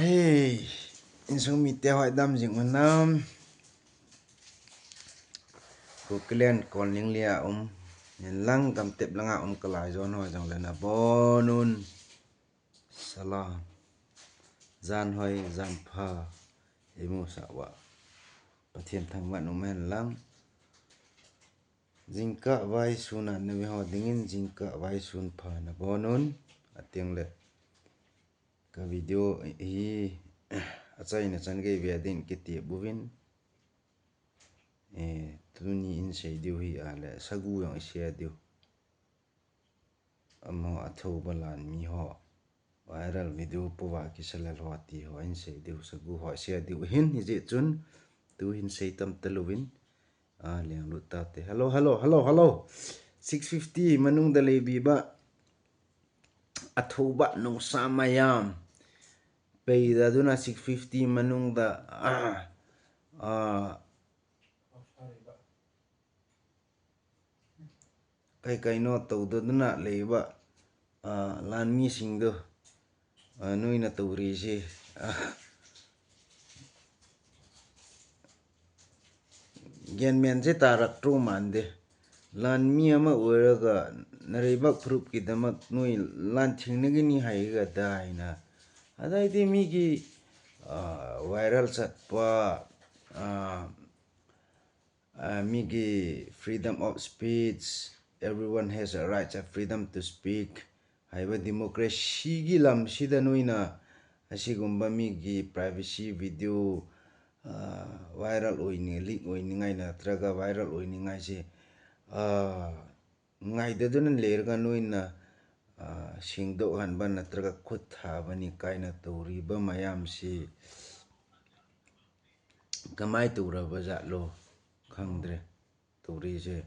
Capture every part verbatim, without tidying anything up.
Hey, insung mite hoi dam jing unam. Kukilen kon ling lia um. Nin lang gam tep langa um kalai zon hoi jong lena bonun. Salam. Jan hoi, jan pha. Imu sawa. Pathian thangman um hen lang. Jingkah vaisun a na ve ho dingin jingkah vaisun pha na bonun. Ating le. Ka video hi achaina chan gei ve din kiti buvin. Eh, tuni in sei diu hi a le sagu jong i sei diu. Amo a tho balan mi ho. Viral video puwa kisalal ho ti ho in sei diu sagu ho sei diu hin hi je chun tu hin sei tam taluvin. A, liang lut ta te. Hello, hello, hello, hello. Six fifty manung da lei bi ba. A tho ba nung sa mayam. Pei da duna six fifty manung da. A, a. Kai kai no to do duna lei ba. A, lan mi sing do. A, nui na to ri si. A. Gen men se tarak tru mande. Lan mi ama ueraga naribak prup ki damak nui lan thing na gini hai ga dai na. Adai di mi ki, ah, viral chat pa, ah, ah, mi ki freedom of speech. Everyone has a right and freedom to speak. Haiba democracy gi lam sida noina, asigumba migi privacy video, ah, viral oini, leak oini ngaina, natraga viral oini ngaise, ah, ngaida duna lerga noina, ah, singdo hanba natraga khut haba ni kaina toriba mayam si kamai tura ba jatlo khangdre. Turise.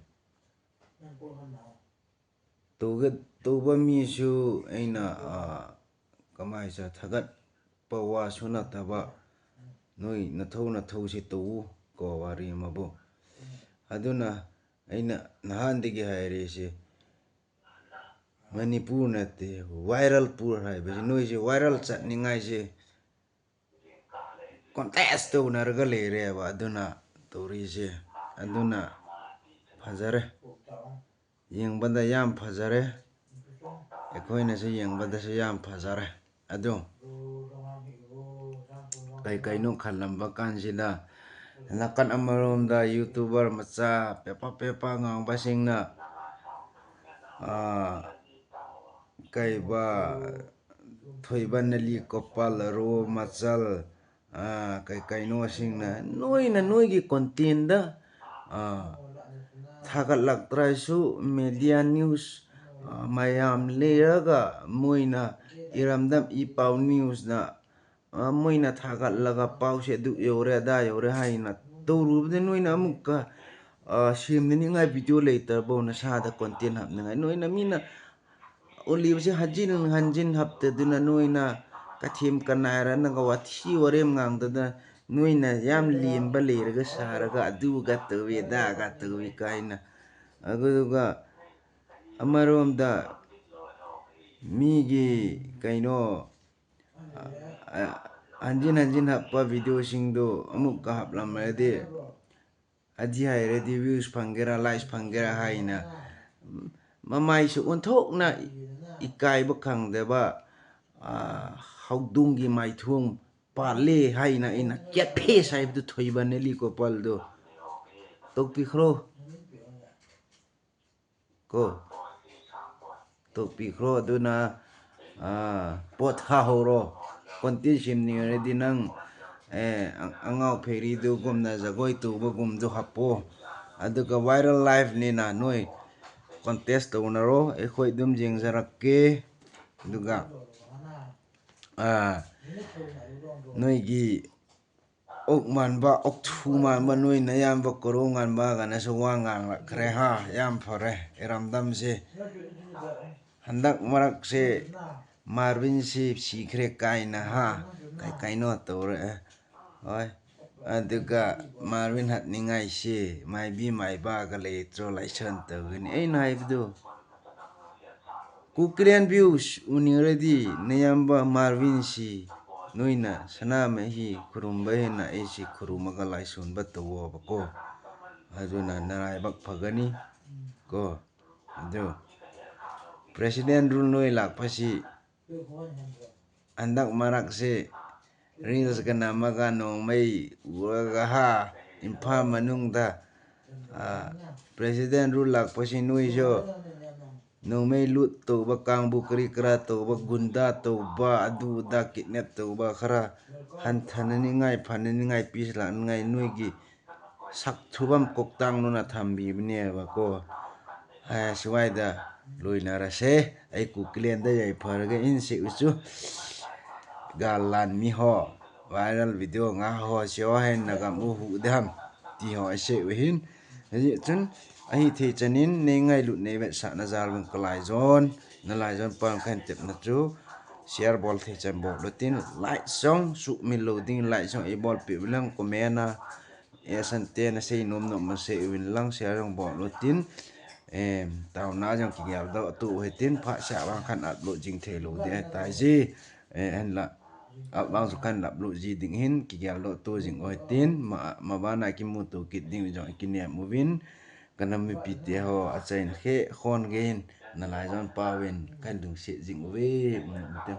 Tuga, tuba misu eina, ah, kamai sa thagat pawa suna taba. Nui nathou nathou si tu ko wari mabu. Aduna eina nahan digi hairi si. Manipur na te viral pur hai. Besi nui si viral chat ni ngai si. Contest ꯇꯧꯅꯔꯒ ꯂꯩꯔꯦꯕ꯫ ꯑꯗꯨꯅ ꯇꯧꯔꯤꯁꯦ, ꯑꯗꯨꯅ ꯐꯖꯔꯦ, ꯌꯦꯡꯕꯗ ꯌꯥꯝ ꯐꯖꯔꯦ, ꯑꯩꯈꯣꯏꯅꯁꯨ ꯌꯦꯡꯕꯗꯁꯨ ꯌꯥꯝ ꯐꯖꯔꯦ꯫ ꯑꯗꯣ ꯀꯩ ꯀꯩꯅꯣ ꯈꯜꯂꯝꯕ ꯀꯥꯟꯁꯤꯗ, ꯅꯥꯀꯟ ꯑꯃꯔꯣꯝꯗ YouTuber ꯃꯆꯥ ꯄꯦꯄꯥ ꯄꯦꯄꯥ ꯉꯥꯡꯕꯁꯤꯡꯅ, ꯑꯥ, ꯀꯩꯕ, ꯊꯣꯏꯕ ꯅꯂꯤ ꯀꯣꯄꯜ, ꯔꯣ ꯃꯆꯜ, ꯑꯥ, ꯀꯩ ꯀꯩꯅꯣꯁꯤꯡꯅ ꯅꯣꯏꯅ ꯅꯣꯏꯒꯤ ꯀꯣꯟꯇꯦꯟꯗ, ꯑꯥ, ꯊꯥꯒꯠꯂꯛꯇ꯭ꯔꯁꯨ, ꯃꯦꯗꯤꯌꯥ ꯅ꯭ꯌꯨꯁ, ꯑꯥ, ꯃꯌꯥꯝ ꯂꯩꯔꯒ ꯃꯣꯏꯅ ꯏꯔꯝꯗꯝ ꯏ ꯄꯥꯎ ꯅ꯭ꯌꯨꯁꯅ, ꯑꯥ, ꯃꯣꯏꯅ ꯊꯥꯒꯠꯂꯒ ꯄꯥꯎꯁꯦ ꯑꯗꯨ ꯌꯧꯔꯦ ꯑꯗꯥ ꯌꯧꯔꯦ ꯍꯥꯏꯅ ꯇꯧꯔꯨꯕꯗ ꯅꯣꯏꯅ ꯑꯃꯨꯛꯀ, ꯑꯥ, ꯁꯦꯝꯅꯅꯤꯡꯉꯥꯏ ꯚꯤꯗꯤꯑꯣ ꯂꯩꯇ꯭ꯔꯕꯣ? ꯅꯁꯥꯗ ꯀꯣꯟꯇꯦꯟ ꯍꯥꯞꯅꯤꯡꯉꯥꯏ ꯅꯣꯏꯅ ꯃꯤꯅ ꯎꯠꯂꯤꯕꯁꯤ ꯍꯟꯖꯤꯟ ꯍꯟꯖꯤꯟ ꯍꯥꯞꯇꯗꯨꯅ ꯅꯣꯏꯅ ꯀꯊꯦꯝ ꯀꯅꯥꯏꯔꯅꯒ ꯋꯥꯊꯤ ꯋꯥꯔꯦꯝ ꯉꯥꯡꯗꯅ ꯅꯣꯏꯅ ꯌꯥꯝ ꯂꯦꯝꯕ ꯂꯩꯔꯒ ꯁꯥꯔꯒ ꯑꯗꯨꯒ ꯇꯧꯏ ꯑꯗꯥꯒ ꯇꯧꯏ ꯀꯥꯏꯅ꯫ ꯑꯗꯨꯗꯨꯒ ꯑꯃꯔꯣꯝꯗ ꯃꯤꯒꯤ ꯀꯩꯅꯣ, ꯑ, ꯑ, ꯍꯟꯖꯤꯟ ꯍꯟꯖꯤꯟ ꯍꯥꯞꯄ ꯚꯤꯗꯤꯑꯣꯁꯤꯡꯗꯨ ꯑꯃꯨꯛꯀ ꯍꯥꯞꯂꯝꯃꯗꯤ ꯑꯗꯤ ꯍꯥꯏꯔꯗꯤ views ꯐꯪꯒꯦꯔꯥ, likes ꯐꯪꯒꯦꯔꯥ ꯍꯥꯏꯅ, ꯎꯝ, ꯃꯃꯥꯏꯁꯨ ꯑꯣꯟꯊꯣꯛꯅ ꯏꯀꯥꯏꯕ ꯈꯪꯗꯕ, ꯑꯥ, ꯍꯧꯗꯣꯡꯒꯤ ꯃꯥꯏꯊꯣꯡ ꯄꯥꯜꯂꯦ ꯍꯥꯏꯅ ꯑꯩꯅ ꯀꯦꯠ ꯐꯦꯁ ꯍꯥꯏꯕꯗꯨ ꯊꯣꯏꯕ ꯅꯦꯂꯤ ꯀꯣꯄꯜꯗꯣ ꯇꯣꯛꯄꯤꯈ꯭ꯔꯣ꯫ ꯀꯣ, ꯇꯣꯛꯄꯤꯈ꯭ꯔꯣ꯫ ꯑꯗꯨꯅ, ꯑꯥ, ꯄꯣꯠ ꯊꯥꯍꯧꯔꯣ꯫ ꯀꯣꯟꯇꯦꯟ ꯁꯦꯝꯅꯤꯡꯉꯗꯤ ꯅꯪ, ꯑꯦ, ꯑꯉꯥꯎ ꯐꯩꯔꯤꯗꯨꯒꯨꯝꯅ ꯖꯒꯣꯏ ꯇꯧꯕꯒꯨꯝꯗꯨ ꯍꯥꯞꯄꯣ꯫ ꯑꯗꯨꯒ viral liveꯅꯤꯅ ꯅꯣꯏ ꯀꯣꯟꯇꯦꯁ ꯇꯧꯅꯔꯣ, ꯑꯩꯈꯣꯏ ꯑꯗꯨꯝ ꯌꯦꯡꯖꯔꯛꯀꯦ꯫ ꯑꯗꯨꯒ, ꯑꯥ, ꯅꯣꯏꯒꯤ ꯑꯣꯛ ꯃꯥꯟꯕ, ꯑꯣꯛꯊꯨ ꯃꯥꯟꯕ ꯅꯣꯏ ꯅꯌꯥꯝꯕ ꯀꯣꯔꯧ ꯉꯥꯟꯕꯒꯅꯁꯨ ꯋꯥ ꯉꯥꯡꯂꯛꯈ꯭ꯔꯦ ꯍꯥ꯫ ꯌꯥꯝ ꯐꯔꯦ ꯏꯔꯝꯗꯝꯁꯦ꯫ ꯍꯟꯗꯛ ꯃꯔꯛꯁꯦ ꯃꯥꯔꯕꯤꯟꯁꯤ ꯁꯤꯈ꯭ꯔꯦ ꯀꯥꯏꯅ ꯍꯥ, ꯀꯩ ꯀꯩꯅꯣ ꯇꯧꯔꯛꯑꯦ꯫ ꯍꯣꯏ, ꯑꯗꯨꯒ ꯃꯥꯔꯕꯤꯟ ꯍꯥꯠꯅꯤꯡꯉꯥꯏꯁꯤ ꯃꯥꯏꯕꯤ ꯃꯥꯏꯕꯒ ꯂꯩꯇ꯭ꯔꯣ ꯂꯥꯏꯁꯣꯟ ꯇꯧꯒꯅꯤ꯫ ꯑꯩꯅ ꯍꯥꯏꯕꯗꯨ, ꯀꯨꯀꯤꯂꯦꯟ views ꯎꯅꯤꯡꯔꯗꯤ ꯅꯌꯥꯝꯕ ꯃꯥꯔꯕꯤꯟꯁꯤ ꯅꯣꯏꯅ ꯁꯅꯥꯃꯍꯤ ꯈꯨꯔꯨꯝꯕ ꯍꯦꯟꯅ ꯑꯩꯁꯤ ꯈꯨꯔꯨꯝꯃꯒ ꯂꯥꯏꯁꯣꯟꯕ ꯇꯧꯋꯣꯕꯀꯣ꯫ ꯑꯗꯨꯅ ꯅꯔꯥꯏꯕꯛ ꯐꯒꯅꯤ ꯀꯣ꯫ ꯑꯗꯨ president rule ꯅꯣꯏ ꯂꯥꯛꯄꯁꯤ ꯍꯟꯗꯛ ꯃꯔꯛꯁꯤ reels ꯀ ꯅꯝꯃꯒ ꯅꯣꯡꯃꯩ ꯎꯔꯒ ꯍꯥ, ꯏꯝꯐꯥꯜ ꯃꯅꯨꯡꯗ president rule ꯂꯥꯛꯄꯁꯤ ꯅꯣꯏꯁꯨ ꯅꯣꯡꯃꯩ loot ꯇꯧꯕ ꯀꯥꯡꯕꯨ, ꯀꯔꯤ ꯀꯔꯥ ꯇꯧꯕ, ꯒꯨꯟꯗꯥ ꯇꯧꯕ, ꯑꯗꯨ ꯑꯗꯥ kidnap ꯇꯧꯕ ꯈꯔ ꯍꯟꯊꯅꯅꯤꯡꯉꯥꯏ, ꯐꯅꯅꯤꯡꯉꯥꯏ, peace ꯂꯥꯛꯅꯤꯡꯉꯥꯏ ꯅꯣꯏꯒꯤ ꯁꯛ ꯊꯨꯕꯝ ꯀꯣꯛꯇꯥꯡꯗꯨꯅ ꯊꯝꯕꯤꯕꯅꯦꯕꯀꯣ꯫ ꯍꯥꯏ, ꯁ꯭ꯋꯥꯏꯗ ꯂꯣꯏꯅꯔꯁꯦ꯫ ꯑꯩ ꯀꯨꯀꯤꯂꯦꯟꯗ ꯌꯥꯏꯐꯔꯒ ꯏꯟ ꯁꯦ ꯎꯆꯨ ꯒꯥꯜ ꯂꯥꯟ ꯃꯤ ꯍꯣ viral video ꯉꯥ ꯍꯣ ꯁꯤꯌꯣ ꯍꯥꯏꯅ ꯒꯝ ꯎ ꯍꯨ ꯗꯦ ꯍꯝ ꯇꯤ ꯍꯣ ꯑꯩꯁꯦ ꯎꯍꯤꯟ ꯍꯧꯖꯤꯛ ꯆꯨꯟ ꯑꯍꯤ ꯊꯤ ꯆꯅꯤꯟ ꯅꯦ ꯉꯥꯏ ꯂꯨꯠ ꯅꯦ ꯕꯦꯠ ꯁꯥꯠꯅ ꯖꯥꯜ ꯕꯪ ꯀꯂꯥꯏ ꯖꯣꯟ ꯅꯂꯥꯏ ꯖꯣꯟ ꯄꯥꯟ ꯈꯟ ꯇꯤꯞꯅ ꯆꯨ share ꯕꯣꯜ ꯊꯤ ꯆꯟ ꯕꯣꯛ ꯂꯨꯇꯤꯟ like ꯁꯣꯡ ꯁꯨꯛ ꯃꯤ ꯂꯧꯗꯤꯡ like ꯁꯣꯡ ꯑꯩ ꯕꯣꯜ ꯄꯤꯕ ꯂꯪ comment ꯅ ꯑꯦ ꯁꯟ ꯇꯦꯟ ꯁꯦ ꯅꯣꯝ ꯅꯣꯝ ꯁꯦ ꯎꯏꯟ ꯂꯪ share ꯌꯣꯡ ꯕꯣꯛ ꯂꯨꯇꯤꯟ ꯑꯦ ꯇꯥꯎ ꯅꯥ ꯌꯣꯡ ꯀꯤꯒꯦꯜꯗꯣ ꯑꯇꯨ ꯍꯦꯇꯤꯟ ꯐꯥ ꯁꯥ ꯋꯥꯡ ꯈꯟ ꯑꯠꯂꯣ ꯖꯤꯡ ꯊꯦ ꯂꯧꯗꯤ ꯑꯦ ꯇꯥꯏ ꯖꯤ ꯑꯦ ꯍꯟ ꯂ ꯑꯞ ꯂꯥꯡꯁꯨ ꯈꯟ ꯂꯞꯂꯨ ꯖꯤ ꯗꯤꯡ ꯍꯤꯟ ꯀꯤꯒꯦꯜꯗꯣ ꯇꯨ ꯖꯤꯡ ꯑꯣꯏ ꯇꯤꯟ ꯃꯕꯥꯅ ꯀꯤ ꯃꯨ ꯇꯨ ꯀꯤꯠ ꯗꯤꯡ ꯖꯣꯡ ꯀꯤꯅꯦ ꯃꯨꯕꯤꯟ ꯀꯅꯝ ꯃꯤ ꯄꯤ ꯇꯦ ꯍꯣ ꯑꯆꯩꯅ ꯈꯦ ꯈꯣꯟ ꯒꯦ ꯍꯤꯟ ꯅꯂꯥꯏ ꯖꯣꯟ ꯄꯥꯋꯤꯟ ꯈꯟ ꯗꯨꯡ ꯁꯦ ꯖꯤꯡ ꯎꯋꯦ ꯎ ꯃꯇꯦ